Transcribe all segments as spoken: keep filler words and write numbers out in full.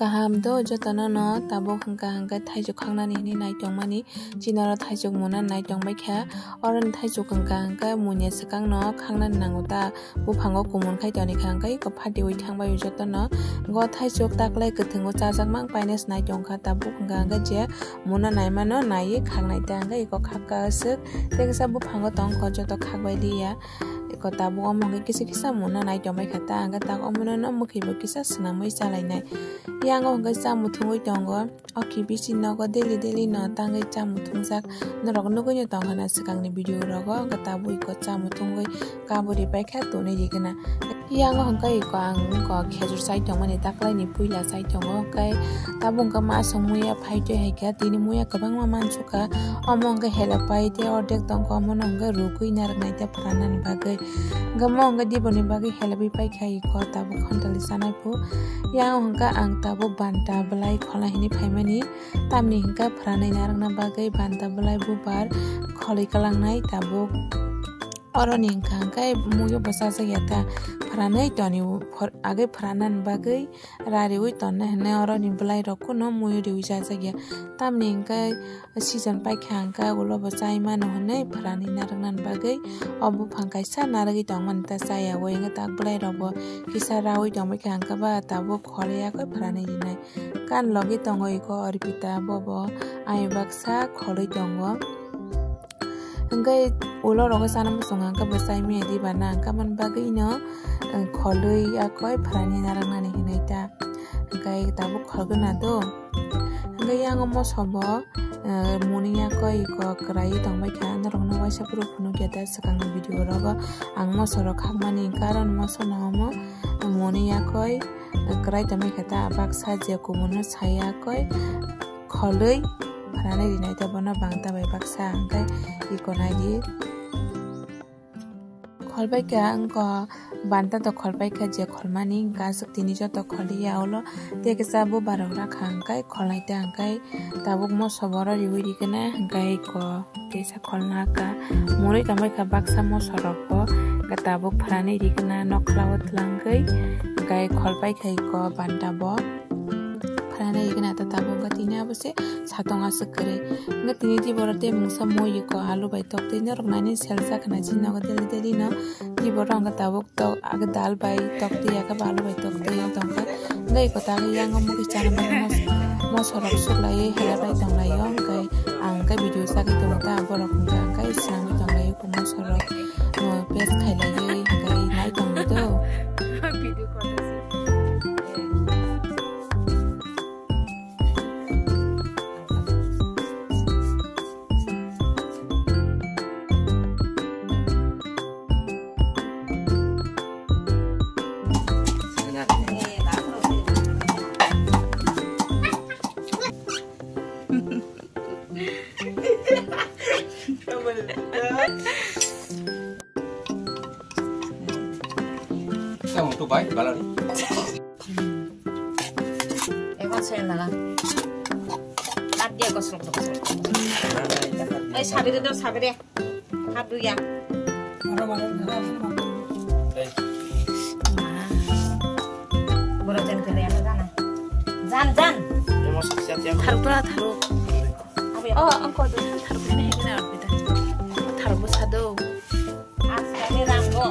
Kaham do jotono no tabuk hwnkha hwnkhe thaichuk khangnani hinwi naitongmani, chini oro thaichuk muna naitongbaikha, oroni thaichuk hwnkha hwnkhe muiya swkangno khangnani nango ta, buphango kumun khai tonikha hwnkhe eko phatiwi thangbai jotono, go thaichuk taklai kwthwngo chajakma paina se naitongkha tabuk hwnkha hwnkhe je muna naimano naiwi khangnai ta hwnkhe eko khakka aswk, tei kisa buphango tongkha joto khakbai liya. Eko tabuk omo hwnkhe kisa kisa muna nai tongbai kha ta, hwnkhe tak omono no mwkhwi bo kisa swnamwi chalainai. Yang o hwnkhe cha muthungwi tongo, o kibisi nogo daily daily no tangwi cha muthungjak. Norok nugwi no tongkha na swkangni video rogo, hwnkhe tabuk eko cha muthungwi kaburi paikha tonwi rikhe na. Yang o hwnkhe eko ang eko khejur chai tongmani taklaini puila chai tongo, hwnkhe tabuk hwnkhe masong muya phaitwi hai khe tini muya kwbangma mansukha. Omo hwnkhe helapai tei ordek tongkha, omono hwnkhe rwgwi narwknai tei phranani bagwi. Hwnkhe omo hwnkhe diboni bagwi helabwi paikha iko tabuk khontali chanai phu. Yang hwnkhe ang tabuk banta bwlai khola hinwi phaimani, tamni hwnkhe phranai narwkna bagwi banta bwlai bubar kholwi kwlangnai tabuk. Oroni hwnkha hwnkhe muiyo bo chajakya ta, phranai toni agwi phranani bagwi. Rariwi tonna hinwi oroni bwlairok kuno muiyo riwi chajakya. Tamni hwnkhe season paikha hwnkhe ulo bo chai mano hinwi phwrani narwknani bagwi o buphang kaisa narwgwi tongmani ta chaya o hwnkhe tak bwlairok bo kisa rawi tongbaikha hwnkhe ba tabuk khole yakwi phwrani rinai. Kan logi tongo iko Arpita bobo ayang baksa kholwi tongo. Hwnkhe ulo rogo chana muchungo hwnkhe bo chai maya di bana hwnkhe aboni bagwino, eh, kholwi yakoi phwrani narwknani hinwi ta. Hwnkhe tabuk kholgwna do. Hwnkhe yang o moso bo, eh, muni yakoi iko kwraiwi tongbaikha. Norokno waisa phuru phunukya ta swkangni video rogo ang moso rok khakmani karon moso no omo muni yakoi, eh, kwrai tongbaikha ta baksa je kumun no sai yakoi. Kholwi phwrani rinai ta bono banta bai baksa hwnkhe iko nai di. Kholbai kha wngkha banta to kholbai kha je kholmani hwnkhe aswk tini joto kholiya ulo tei kisa bubar rok rakha hwnkhe kholnai ta hwnkhe tabuk moso boro riwi rikhe na hwnkhe iko kisa kholna kha murui tongbai kha baksa moso rok bo hwnkhe tabuk phwrani rikhe na nokla o twlangwi hwnkhe kholbai kha iko banta bo. Phwrani rikhe na ta tabuk hwnkhe tini abo se satong aswk kwrwi. Hwnkhe tini tiboro tei mungsa moi iko alu bai toktwi norok nani seljak khna chini nogo daily daily no. Tiboro hwnkhe tabuk tok age dal bai toktwi yakhe ba alu bai toktwi tongkha. Hwnkhe iko ta yang o mukhi chana bagwi mos-, moso rok suklaiwi hela bai tonglaio. Hwnkhe ang hwnkhe video chagwi tongo ta borok hwnkhe hwnkhe swnamwi tonglaio moso rok, uh, paste khailaiwi hwnkhe nai tongdi do. Tamo to bai balari. Ekon soyan laga. Hat dia kosrok kosrok. Ei sabire do sabire. Hat duya. Borok jan kele ano jana. Jan jan. Tharuk to tharuk. Oh, ang kodo tharuk ni hegina arbita. Tharuk bo sado. Askani rango.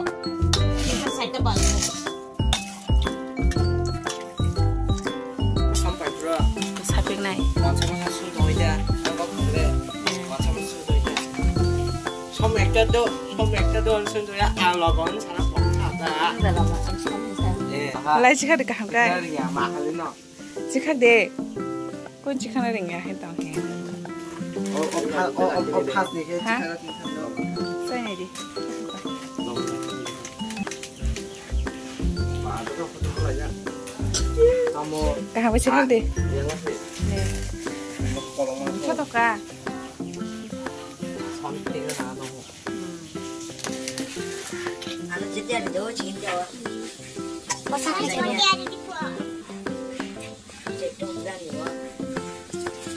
Kita saita balu. Sampai bro. Sapik nai. Macam mana sudah ya? Apa boleh? Macam mana sudah ya? Som ekta do, som ekta do, som do ya. Alo bon sana pokta da. Dalam macam som sa. Eh, lai chikha de kaham kai. Ya mahal no. Chikha de. Kun chikha na ring ya hai tong he. O, o, pha-, o, o, o, phas ni khe. Ha? Chikha na ring tong do. Sai nai di. Kaham bai chikha de. Photo ka.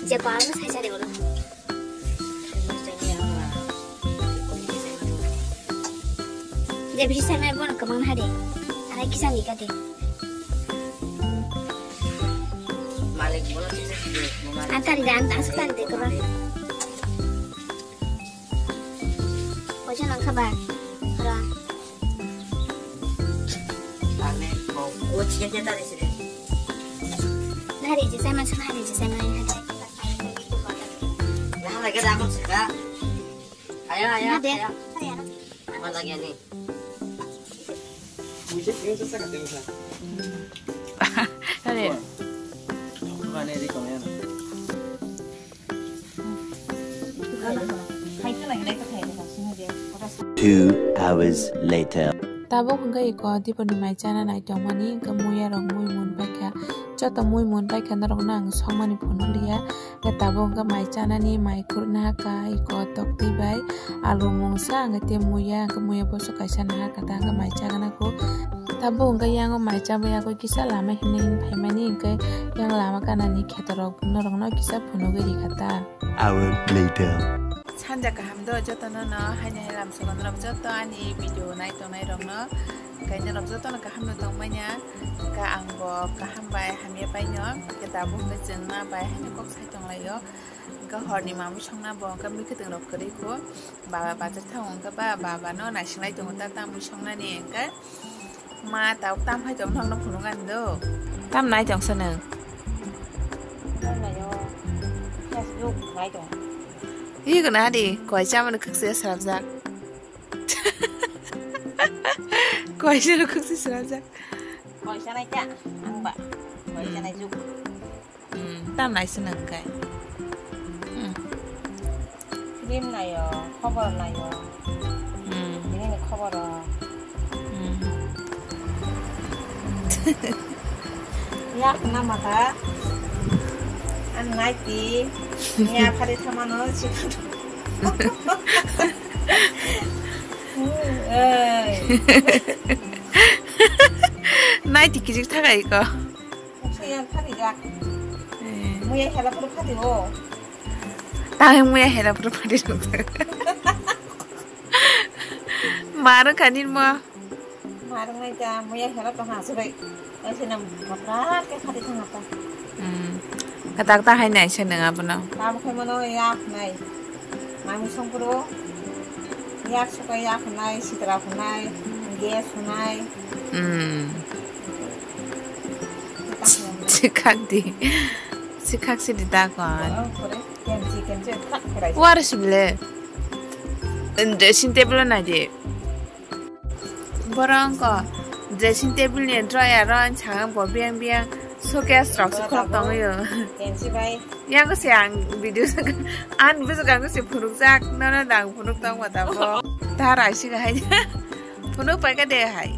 Je pa ano sai sari wala. Je bisi sai mai bon kamang hari. Arai kisa ni kate. Ang tari de, ang asuk tari de, kaba. Poisa nang kaba. Ora. Tari, oh, oh, chicken dia tari sih. Nari je, saya masuk nari je, saya main aja. Nah, lagi ada apa sih, Kak? Ayo, ayo, ayo. Ada ya? Ada ya? Apa lagi nih? Ada. Two hours later. Tabuk hwnkhe iko Diponi mai chana nai tongmani, hwnkhe muya rok mui mun paikha, joto mui mun paikha norokno ang songmani phunukliya. Hwnkhe tabuk hwnkhe mai chanani, mai khurna hakha, iko toktwi bai alu mungsa, hwnkhe tei muya, hwnkhe muya boso kaisa nahar kha ta, hwnkhe mai chagana kho. Tabuk hwnkhe yango mai chabwi yagwi kisa lama himna him phaimani, hwnkhe yang lama ganani khetorok norokno kisa phunugwi rikha ta. Hour later. Sanja kaham do jotono no, haino hai lam sogo norok joto ani video nai tongnai rokno, hwnkhe norok jotono kaham no tongmanya, hwnkhe ang bo kaham bai hamya paino, hwnkhe tabuk hwnkhe chwng ma bai haino kok sai tonglaio. Hwnkhe horni mamwi songna bo hwnkhe mwkhwtwng rok kwrwi kho. Baba bazar thango hwnkhe ba, baba no naisinglai tongo ta tamwi songnani hwnkhe. Ma tabuk tam hai tong nokno phunukani do. Tam nai tong sa nwng? Tam naio. Facebook nai tong. Ih, gana di, koi chamani khwkse srapjak. Koi chamani khwkse srapjak. Koi chanai ta, ang ba. Koi chanai juk. Hmm, tam nai se nang kai. Hmm. Film nayo, khobor nayo. Hmm. Bini ni khobor o. Hmm. Yak na mata. An nai ti. Nya phari thamano si. Oi. Nai ti kijik thakai ko. Saya phari jak. Eh. Muya hela pura phari o. Tang muya hela pura phari rok. Marung kani mo. Marung nai ta muya hela to ha subai. Oi se nam matra ke phari thang ta. Hmm. Katak ta hai nai se nang abono. Tam khai mano yak nai. Mami songkuro. Yak suka yak nai, sitra nai, gas nai. Hmm. Sikhak di. Sikhak si di ta kon. Wara sibile. Dressing table na di. Borong ko dressing table ni drawer ro ang chang bo biang biang showcase rok se khulok tong yo. Kensi bai. Yang ko se ang video ang bisa ang ko se phunuk jak nana dang phunuk tong ma ta bo. Ta rai si ga hai. Phunuk pai ka de hai.